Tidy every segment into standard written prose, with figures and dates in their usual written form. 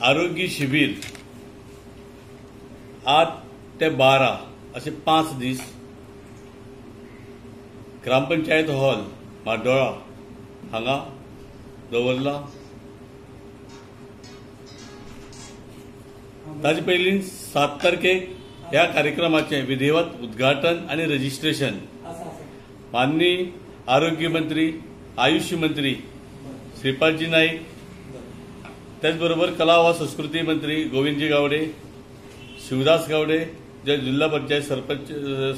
आरोग्य शिबीर 8 ते 12 असे 5 दीस ग्रामपंचायत हॉल म्हाड्डोळा हांगा दवरला। ताजे पयलीं 7 तारखेक ह्या कार्यक्रमाचें विधिवत उद्घाटन आनी रजिस्ट्रेशन माननीय आरोग्य मंत्री आयुष मंत्री श्रीपादजी नाईक, त्याचबरोबर कला व संस्कृती मंत्री गोविंदजी गावडे, शिवदास गावडे जे जिल्हा पंचायत सरपंच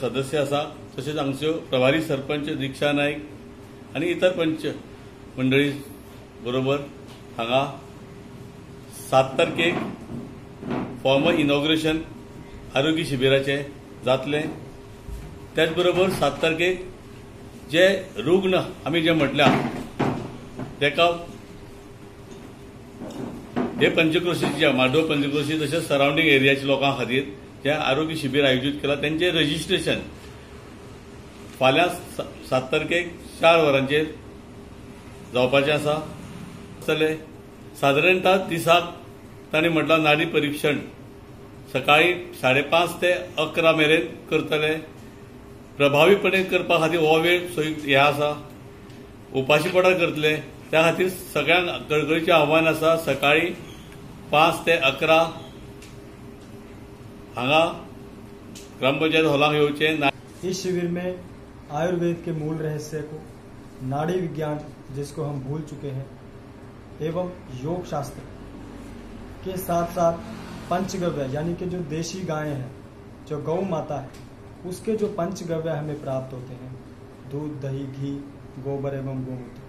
सदस्य आसा, तशेंच हांगच्यो प्रभारी सरपंच दीक्षा नाईक आनी इतर पंच मंडळी बरोबर हांगा 7 तारखेक फॉर्मल इनॉग्रेशन आरोग्य शिबिराचें जातलें। त्याचबरोबर 7 तारखेक जे रुग्ण आमी जे म्हटल्या तेका हे पंचक्रोशीच्या म्हाड्डोळ पंचक्रोशी तशेंच सरावंडींग एरियाच्या लोकां खातीर जे आरोग्य शिबीर आयोजीत केलां तेंचें रजिस्ट्रेशन फाल्यां 7 तारखेक 4 वरांचेर जावपाचें आसा। जातलें सादारणतः दिसाक तांणी म्हटलां नाडी परिक्षण सकाळी 5:30 ते 11 मेरेन करतले। प्रभावीपणे करपा खातीर हो वेळ सोयी हे आसा, उपाशी पोटार करतले। त्या खातीर सगळ्यांक कळकळीचें आव्हान आसा, सकाळी 5 ते 11 हांगा ग्रामपंचायत हॉलाक येवचें। इस शिविर में आयुर्वेद के मूल रहस्य को, नाड़ी विज्ञान जिसको हम भूल चुके हैं, एवं योग शास्त्र के साथ साथ पंचगव्य यानी कि जो देशी गायें हैं, जो गौ माता है, उसके जो पंचगव्य हमें प्राप्त होते हैं, दूध, दही, घी, गोबर एवं गोमूत्र,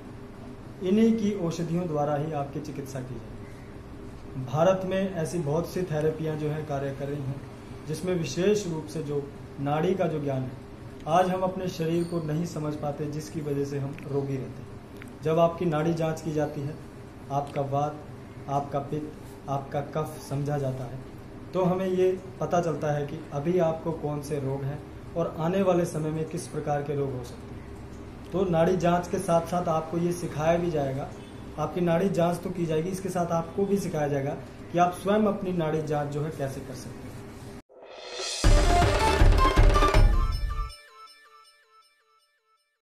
इन्हीं की औषधियों द्वारा ही आपकी चिकित्सा की जाएगी। भारत में ऐसी बहुत सी थेरेपियां जो है कार्य कर रही हैं, जिसमें विशेष रूप से जो नाड़ी का जो ज्ञान है, आज हम अपने शरीर को नहीं समझ पाते, जिसकी वजह से हम रोगी रहते हैं। जब आपकी नाड़ी जांच की जाती है, आपका वात, आपका पित्त, आपका कफ समझा जाता है, तो हमें ये पता चलता है कि अभी आपको कौन से रोग हैं और आने वाले समय में किस प्रकार के रोग हो सकते हैं। तो नाड़ी जांच के साथ साथ आपको ये सिखाया भी जाएगा, आपकी नाड़ी जांच तो की जाएगी, इसके साथ आपको भी सिखाया जाएगा कि आप स्वयं अपनी नाड़ी जांच जो है कैसे कर सकते हैं।